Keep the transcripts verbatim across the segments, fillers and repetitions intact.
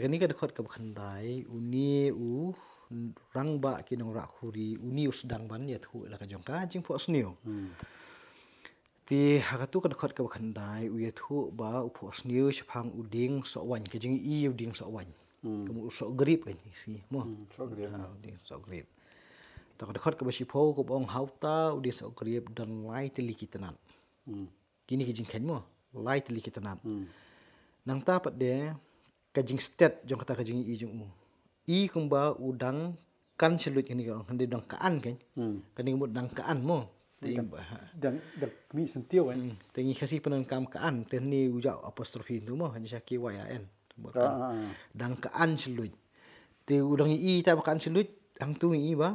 Kane ka dkhot kaba khyndai, une u rangbah ki nongrah khuri, une u sdang ban ïathuh la ka jong ka jingphohsniew. Hmm. Te ha katu ka dkhot kaba khyndai, u ïathuh ba u phohsniew shaphang u dieng soh waiñ, ka jingïohi u dieng soh waiñ. Hmm. Ka mut u soh grip kan, ïohi mo. Hmm, soh grip. Ah, u dieng soh grip. Te ka dkhot kaba shiphew kaba ong ha uta u dieng soh grip don lai tylli ki tnat. Hmm. Kine ki jingkheiñ mo, lai tylli ki tnat. Hmm. Nangta pat de ka jingstet jong kata ka jingïohi jong u. I kumba u dang kan shluit kane ka, hynrei dang kan kan. Hmm. Kane ka mut dang kan mo. Te dang, ba, ha. Dang, dang mih syntiew kan. Hmm. Te ngi Khasi pyndonkam kan, te hangne u jaw apostrophe tu mo, hynrei sha K Y A N. Ba kan. Ah, ah, ah. Dang kan shluit. Te u dang ïohi ta ba kan shluit, hangtu ngi ïohi ba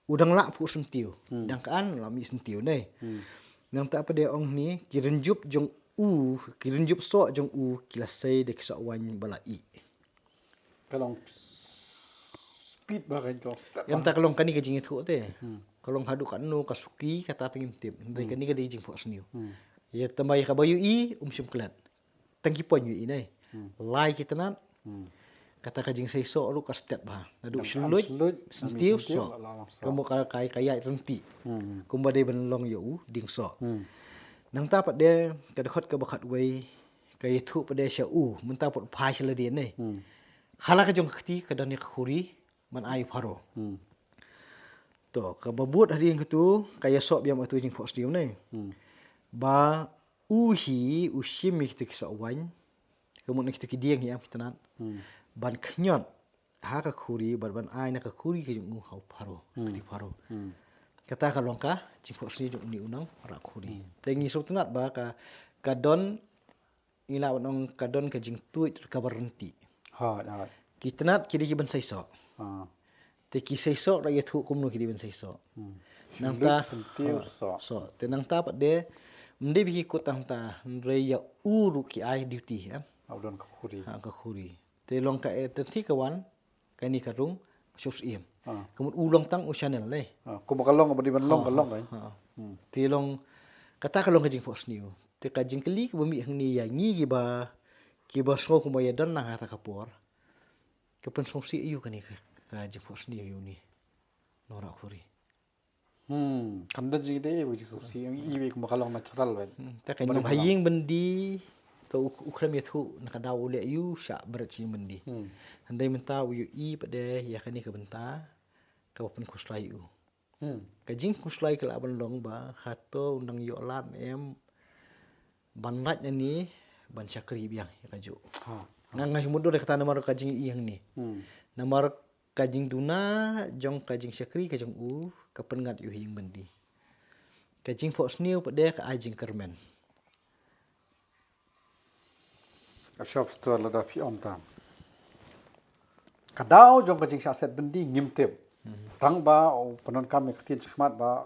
u dang lah phuh syntiew. Hmm. Dang kan lah mih syntiew ne. Hmm. Nangta pat de ong hangne, ki rynjup jong u, ki rynjup soh jong u ki la sei da ki soh waiñ ba la ih. Ka long speed ba kan, ka long step. Ïa ba. Mynta ka long kane ka jingïathuh te. Hmm. Ka long haduh katno ka suki kata te ngim tip. Hynrei, hmm, kane ka dei jingphohsniew. Hmm. Ïa tang ba ïa kaba ïohi um shym klet. Tang ki point ïohi ne. Hmm. Lai ki tnat. Hmm. Kata ka jingsei soh ruh ka stet bha. Naduh shluit, shluit, syntiew, syntiew soh. Ka mut ka, ka, ka ïaid ryntih. Hmm. Kumba dei ban long ïa u dieng soh. Hmm. Nangta pat de ka dkhot kaba khatwei, ka ïathuh pat de sha u, mynta pat phai sha lade ne. Hmm. Ha la ka jong ka kti ka don ïa ka khuri ban ai u pharo. Hmm. To, kaba bud hadien katu, ka ïasoh biang ïa katu jingphohsniew ne. Hmm. Ba u hi, u shim ïa kitu ki soh waiñ. Ka mut na kitu ki dieng hi, em, ki tnat. Hmm. Ban khñiot ha ka khuri, ban, ban ai na ka khuri ka jong u ha u pharo, hmm, kti pharo. Hmm. Kata ka long ka jingphohsniew jong une u nongrah khuri. Hmm. Te ngi sngewtynnat ba ka, ka don, ngi lah ban ong ka don ka jingtuid kaba ryntih. Ha, ha. Ki tnat ki dei ki ban sei soh. Ha. Te ki sei soh ruh ïathuh kumno ki dei ban sei soh. Hmm. Nangta, shluit, syntiew, ha, soh. Soh. Te nangta pat de, ym dei ba ki kut tang ta, hynrei ïa u ruh ki ai duty, em. Ha, u don ka khuri. Ha, ka khuri. Te long ka, eh, te te ka wan, kane ka rung sha u Syiem. Ah. Ka mut u long tang u channel ne. Ah, kumba ka long, ba dei ban long, ha, ka long, ha, kan. Ha. Hmm. Te long, kata ka long ka jingphohsniew. Te ka jingkylli kaba mih hangne ïa ngi kiba, kiba sngew kumba ïa don lang ha kata ka por. Ka pynsngewsih aïu kane ka, ka jingphohsniew ïa une u nongrah khuri. Hmm, kan don jingdei ba jingsngewsih, i ba kumba ka long natural bad. Hmm, te ka long ha ïing byndi, to u, u khlem ïathuh na ka daw u leh ïa u shah bret ïing byndi. Hmm. Hynrei mynta u ïohi pat de ïa kane ka bynta kaba pynkhuslai ïa u. Hmm. Ka jingkhuslai ka lah ban long ba hato u nang ïoh lad em ban lait nangne ban shakri biang ïa kajuh. Ha, ha. Nga, nga shu mutdur ïa kata namar ka jingïohi hangne. Hmm. Namar ka jingduna jong ka jingshakri ka jong u ka pynngat ïa u ha ïing byndi. Ka jingphohsniew pat de ka ai jingkyrmen. Ka shop store lada phi ong tam. Ka daw jong ka jingshah set byndi ngim tip. Hmm. Tang ba u pyndonkam ïa ka ktien shakhmat ba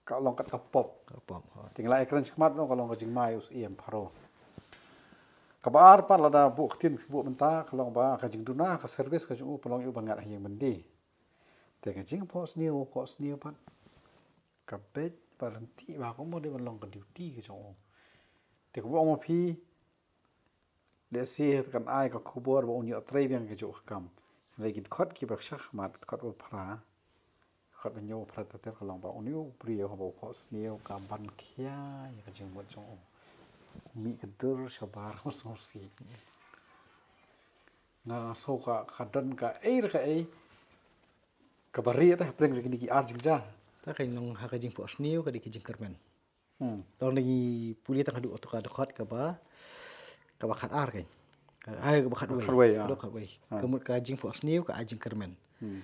ka long kat ka pop. Ka pop, ha. Te ngi la ïakren shakhmat, ka long ka jingma ïa u Syiem pharo. Kaba ar pat lada buh ktien buh mynta, ka long ba ka jingduna ka service ka jong u pynlong ïa u ban ngat ha ïing byndi. Te ka jingphohsniew, phohsniew pat ka beit ba ryntih ba kumno dei ban long ka duty ka jong u. Te kumba ong ma phi, lehse kan ai ka khubor ba un ïoh trei biang kajuh ka kam. Hynrei ki dkhot kiba shakhmat, dkhot ba phra, dkhot ba hynñiew, phra ter ter, ka long ba une u briew haba u phohsniew ka ban khia ïa ka jingmut jong u. Mih ka dur shabar, u sngewsih. Nga sngew ka, ka don kaei re kaei kaba rieh te hapdeng jong kine ki ar jingjia. Te ka long ha ka jingphohsniew ka dei ka jingkyrmen. Hmm. Long, ngi pule tang haduh kato ka dkhot kaba, kaba khatar kan. Ai, kaba khatwei. Khatwei, ah. Haduh khatwei. Ah. Ka mut ka jingphohsniew ka ai jingkyrmen. Hmm.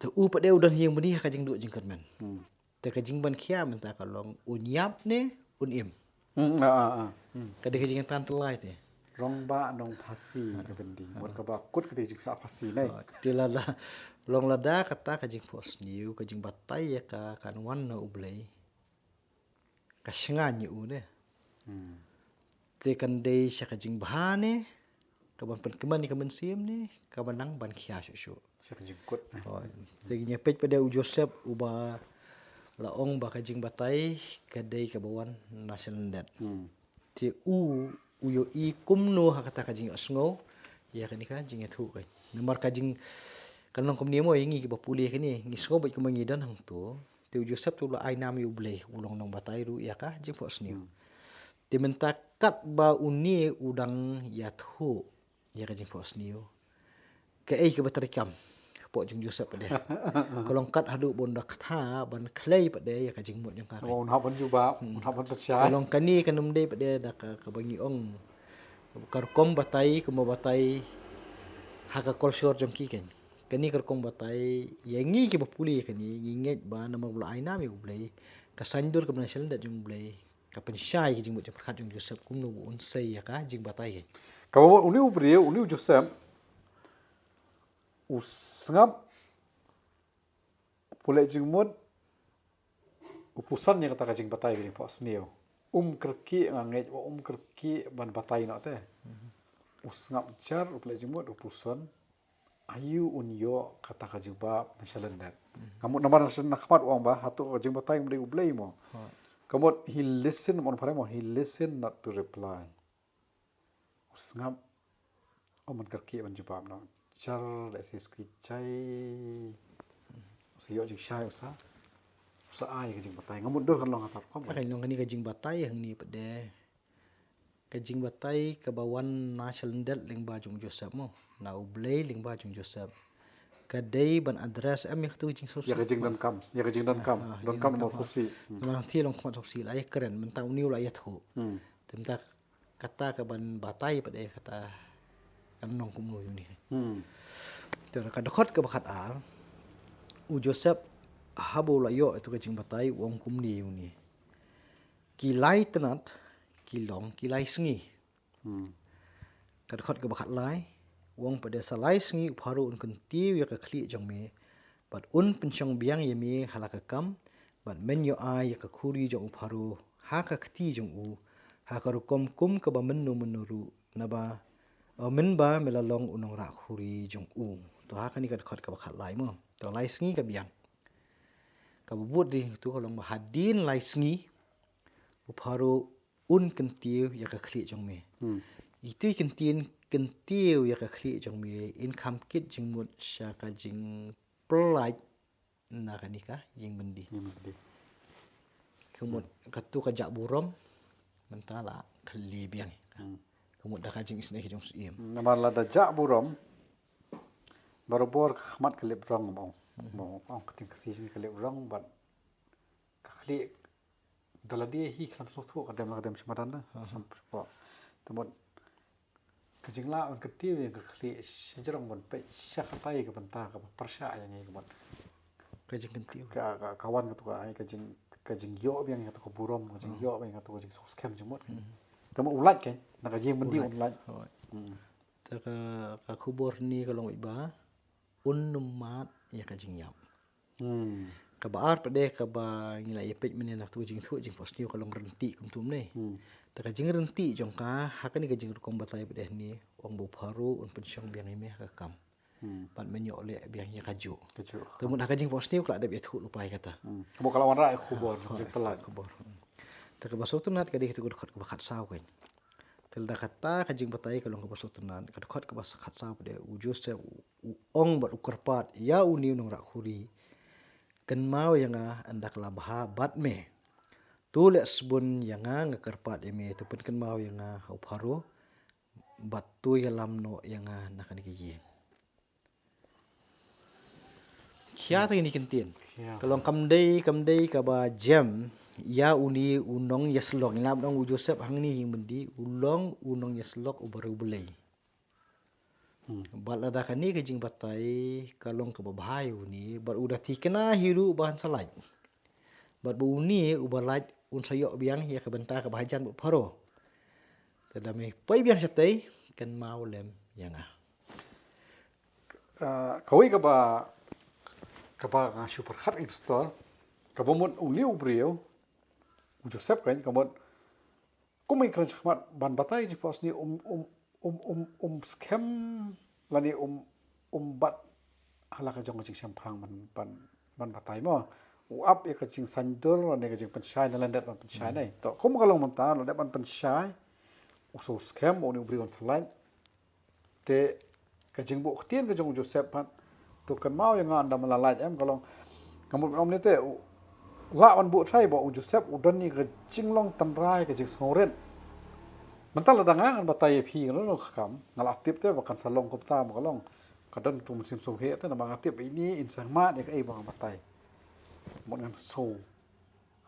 Te u pat de u don ha ïing byndi ha ka jingduh jingkyrmen. Hmm. Te ka jingban khia mynta ka long un ïap ne un im. Hmm, ah, ah, ah. Hmm. Ka dei ka jingtantallai te. Rangbah nongphasi ka byndi. Ah. Mut kaba kut ka dei jingshah phasi ne. Ah, te lada, long lada kata ka jingphohsniew, ka jingbatai ïa ka kan wan na U Blei. Ka shngaiñ ïa u ne. Hmm. Te kan dei sha ka jingbha ne, kaban pynkmen ïa ka mynsiem ne, kaba nang ban khia shuh shuh. Sha ka jingkut ne. Hooid. Te ngin ïa peit pat de u Joseph uba la ong ba ka jingbatai ka dei kaba wan na sha lyndet. Hmm. Te u, u ïohi kumno ha kata ka jingïohsngew, ïa kane ka jingïathuh ka. Namar ka jing, ka long kumne mo, ïa ngi kiba pule kane, ngi sngew beit kumba ngi don hangto. Te u Joseph te u la ai nam ïa U Blei, u long nongbatai ruh ïa ka jingphohsniew. Hmm. Te mynta katba une u dang ïathuh ïa ka jingphohsniew, kaei kaba treikam hapoh jong u Joseph pat de? Ka long kat haduh ba un da kata ban khlei pat de ïa ka jingmut jong ka. Oh, un hap ban jubab, hmm, un hap ban pynshai. Ka long kane kam dei pat de da ka, kaba ngi ong, ka rukom batai, kumba batai ha ka culture jong ki kein. Kane ka rukom batai, ïa ngi kiba pule kane, ngi ngeit ba namar ba la ai nam ïa U Blei, ka saiñdur kaba na shalyndet jong U Blei ka pynshai ka jingmut jingpyrkhat jong u Joseph kumno ba un sei ïa ka jingbatai. Kaba mut une u briew, une u Joseph, u sngap, u pule jingmut, u puson ïa kata ka jingbatai ka jingphohsniew. Um kyrkieh, nga ngeit ba um kyrkieh ban batai noh te. Mhm. U sngap jar, u pule jingmut, u puson. Aïu un ïoh kata ka jubab na shalyndet. Mhm. Ka mut namar na khmat u ong ba hato ka jingbatai kam dei U Blei mo. Ha. Ka mut he listen, mon phareng mo, he listen not to reply. U sngap, um kyrkieh ban jubab noh. Jar da shisha ki jai. U sa ïoh jingshai, u sa, u sa ai ka jingbatai. Nga mut dur kan long ha kata ka rukom. Ka long kane ka jingbatai hangne pat de. Ka jingbatai kaba wan na shalyndet lyngba jong u Joseph mo, na U Blei lyngba jong u Joseph. Ka dei ban address em ïa katu ka jingsngewsih. Ïa ka jingdonkam, ïa ka jingdonkam. Ah, ah, donkam, donkam, mo, ah. Sngewsih. Hmm. Namar hangtei long khmat sngewsih, la ïakren, mynta une u la ïathuh. Hmm. Te mynta kata kaban batai pat de kata kan long kumno ïa une. Hmm. Te ka dkhot kaba khatar, u Joseph haba u la ïoh ïa katu ka jingbatai u ong kumne ïa une. Ki lai tnat ki long ki lai sngi. Hmm. Ka dkhot kaba khatlai, u ong pat de sa lai sngi u Pharaoh un kyntiew ïa ka khlieh jong me, bad un pynshong biang ïa me ha la ka kam, bad men ïoh ai ïa ka khuri jong u Pharaoh ha ka kti jong u, ha ka rukom kum kaba mynno mynno ruh, naba, eh, mynba me la long u nongrah khuri jong u. To ha kane ka dkhot kaba khatlai mo. To lai sngi ka biang. Kaba bud ri tu ka long ba hadien lai sngi u Pharaoh un kyntiew ïa ka khlieh jong me. Hmm. Itu i kyntien kyntiew ïa ka khlieh jong me, in kham kit jingmut sha ka jingpyllait na kane ka jingbyndi. Jingbyndi. Ka mut, hmm, katu ka jah burom mynta la khlieh biang. Hmm. Ka mut da ka jingisynei ka jong u Syiem. Hmm, namar lada jah burom, barabor ka khmat ka lip rong mo. Hmm. Mo, ong ka ktien Khasi jong ngi ka lip rong, bad ka khlieh da lade hi khlem sngewthuh ka dem la ka dem sha madan na. Ha, ha. Sngewthuh. Te mut ka jinglah ban kyntiew ïa ka khlieh shajrong ban peit sha katai ka bynta kaba pyrshah ïa ngi ka mut. Ka jingkyntiew. Ka, ka, ka wan katu ka, ai, ka jing, ka jingïoh biang ïa katu ka burom, ka, hmm, jingïoh biang ïa katu ka jingsngewskhem jingmut. Hmm. Te mut u lait kein, na ka jingbyndi u lait. U lait. Hooid. Hmm. Te ka, ka khubor ne ka long beit ba un ym mad ïa ka jingïap. Hmm. Kaba ar pat de kaba ngi la ïa peit mynne na katu ka jingthoh jingphohsniew ka long ryntih kumtu mynne. Hmm. Te ka jingryntih jong ka ha kane ka jingrukom batai pat de hangne, ong ba u Pharaoh un pynshong biang ïa me ha ka kam. Hmm. Bad men ïoh leh biang ïa kajuh. Kajuh. Te mut ha ka jingphohsniew ka la dep ïathuh lypa ïa kata. Hmm. Ka mut ka la wanrah ïa ka khubor, ha, jingpyllait. Ka khubor. Hmm. Te kaba sngewtynnat ka dei katu ka dkhot kaba khatsaw kein. Te lada kata ka jingbatai ka long kaba sngewtynnat, ka dkhot kaba khatsaw pat de, u Joseph u, u ong bad u kyrpad ïa une u nongrah khuri, kynmaw ïa nga ynda ka la bha bad me. To leh sbun ïa nga, nga kyrpad ïa me, to pynkynmaw ïa nga ha u Pharaoh, bad to ïalam noh ïa nga na kane ka ïing. Khia te kine ki kyntien. Khia. Ka long kam dei, kam dei kaba jem ïa une u nongïasyllok. Ngi lah ban ong u Joseph hangne hi mynne u long u nongïasyllok uba riewblei. Hmm. Bad lada kane ka jingbatai ka long kaba bha ïa une, bad u da thikna hi ruh ba un sa lait. Bad ba une uba lait un sa ïoh biang ïa ka bynta kaba hajan bad u Pharaoh. Te lada me poi biang shatei, kynmaw lem ïa nga. Ah, kawei kaba, kaba nga shu pyrkhat ïa ka pastor, kaba mut une u briew, u Joseph kein, ka mut kum i kren shakhmat ban batai jingphohsniew um, um, um, um, um skhem lane um, um bat ha la ka jong ka jingshemphang ban, ban, ban batai mo. U ap ïa ka jingsaiñdur lane ka jingpynshai na lyndet ban pynshai, hmm, ne. To kum ka long mynta la dep ban pynshai, u shu skhem une u briew un sa lait. Te Ka jingbuh ktien ka jong u Joseph pat, to kynmaw ïa nga ynda ma la lait em, ka long, nga mut ong ne te, u lah ban buh trai ba u Joseph u don ïa ka jinglong tynrai, ka jingsngewrit. Mynta lada nga ngan batai ïa phi, nga long ka kam, nga la tip te ba kan sa long kumta, ba ka long, ka don tu mynsiem sngewheh te, namar nga tip ba ine in sngewmat ïa kaei ba nga batai. Mut ngan sngew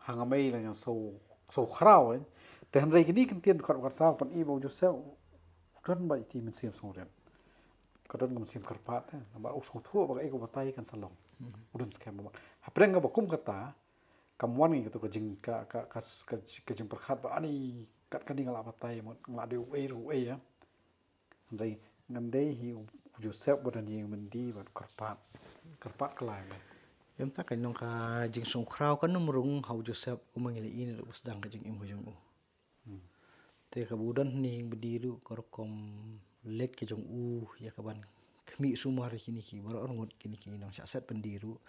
ha nga mei la ngan sngew, sngew khraw, eh. Te hynrei kine ki ktien kat kat sa, pan i ba u Joseph u don ba iti mynsiem sngewrit. Ka don ka mynsiem kyrpad, eh. Namar u sngewthuh ba kaei ka batai kan sa long. U don skhem ba. Hapdeng kaba kum kata, kam wan ngi katu ka jing, ka, ka, ka, ka, ka jingpyrkhat ba ani kat kane nga la batai, mut nga la dei uei ruh uei, eh. Hynrei ngan dei hi u Joseph ba don ïing byndi bad kyrpad. Kyrpad ka lai. Ym ta ka nong ka jingsngewkhraw ka num rung ha u Joseph, u ma ngi la i ne u sdang ka jingim ka jong u. Hmm. Te kaba u don ha ïing byndi ruh ka rukom leit ka jong u ïa ka ban khmih sumar ïa kine ki baroh arngut kine ki nongshah set byndi ruh.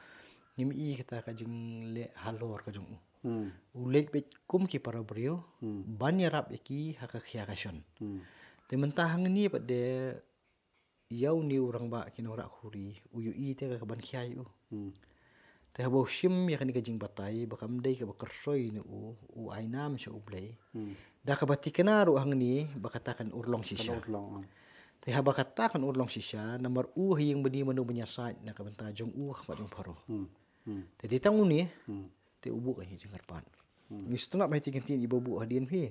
Ngim i kata ka jingleh halor ka jong u. Hmm. U leit beit kum ki para briew, hmm, ban ïarap ïa ki ha ka khia ka shon. Hmm. Te mynta hangne pat de ïa une u rangbah ki nongrah khuri, u ïohi te ka ban khia ïa u. Hmm. Te haba u shim ïa kane ka jingbatai, ba kam dei kaba kyrsoi ne u, u ai nam sha u Blei. Hmm. Da kaba thikna ruh hangne, ba kata kan urlong shisha. Kan urlong, hmm. Te haba kata kan urlong shisha, namar u ha ïing byndi mano ban ïasaid na ka bynta jong u ha khmat jong Pharaoh. Hmm. Hmm. Te dei tang une, hmm, te u buh kane ka jingkyrpad. Hmm. Ngi sngewthuh ba ha ïing ki ktien iba buh hadien phi.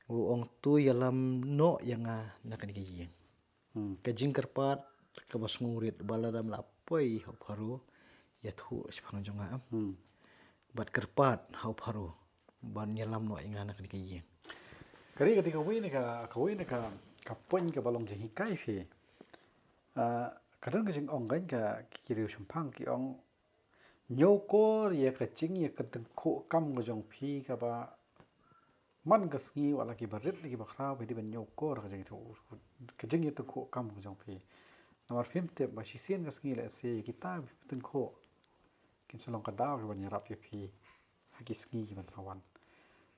U ong to ïalam noh ïa nga na kane ka ïing. Hmm. Ka jingkyrpad kaba sngewrit ba lada me la poi ha u Pharaoh, ïathuh shaphang jong nga. Hmm. Bad kyrpad ha u Pharaoh ban ïalam noh ïa nga na kane ka ïing. Ka dei, ka dei kawei na ka, kawei na ka, ka point kaba long jinghikai phi. Ah, ka don ka jingong kan ka ki riewshemphang ki ong, ñiewkor ïa ka jingïatyngkhuh kam ka jong phi kaba man ka sngi, wat la kiba rit la kiba khraw, phi dei ban ñiewkor ka jingïatyngkhuh, ka jingïatyngkhuh kam ka jong phi. Namar phim tip ba shisien ka sngi lehse kita ba phi tyngkhuh kin sa long ka daw ka ban ïarap ïa phi ha ki sngi ki ban sa wan.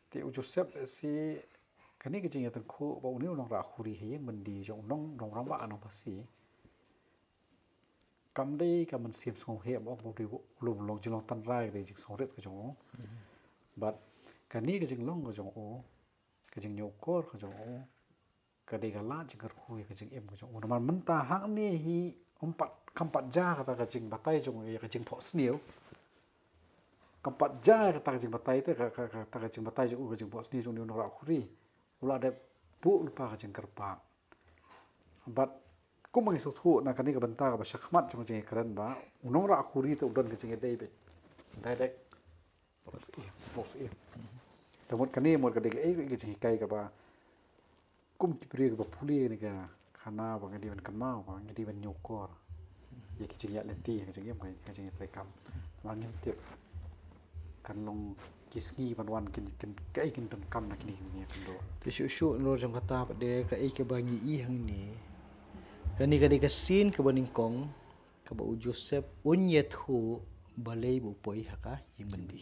Te u Joseph lehse kane ka jingïatyngkhuh ba une u nongrah khuri ha ïing byndi jong u nong, nongrangbah nongpasi, kam dei ka mynsiem sngewheh ba ong ba u dei u long, long jinglong tynrai, ka dei jingsngewrit ka jong u. Mhm. Bad kane ka jinglong ka jong u, ka jingñiewkor ka jong u, ka dei ka lad jingkyrkhu ïa ka jingim ka jong u. Namar mynta hangne hi um pat, kam pat jia kata ka jingbatai jong u ïa ka jingphohsniew. Kam pat jia kata ka jingbatai te, ka, ka, ka, kata ka jingbatai jong u, ka jingphohsniew jong une u nongrah khuri. U la dep buh lypa ka jingkyrpad. Bad kumba ngi sngewthuh na kane ka bynta kaba shakhmat jong ka jingïakren ba u nongrah khuri te u don ka jingïadei beit direct. Mos im, mos im. Te mut kane mut ka dei kaei ka jinghikai kaba kum ki briew kiba pule kane ka khana ba ngi dei ban kynmaw ba ngi dei ban ñiewkor ïa ki jingïaid lynti ha ka jingim, ha ka jingïatrei kam. Namar ngim tip kan long ki sngi ban wan kin, kin, kaei kin donkam na kine ki sngi ban doh. Te shuh shuh nalor jong kata pat de kaei kaba ngi i hangne, kane ka dei ka sien kaba nyngkong kaba u Joseph un ïathuh balei ba u poi ha ka ïing byndi.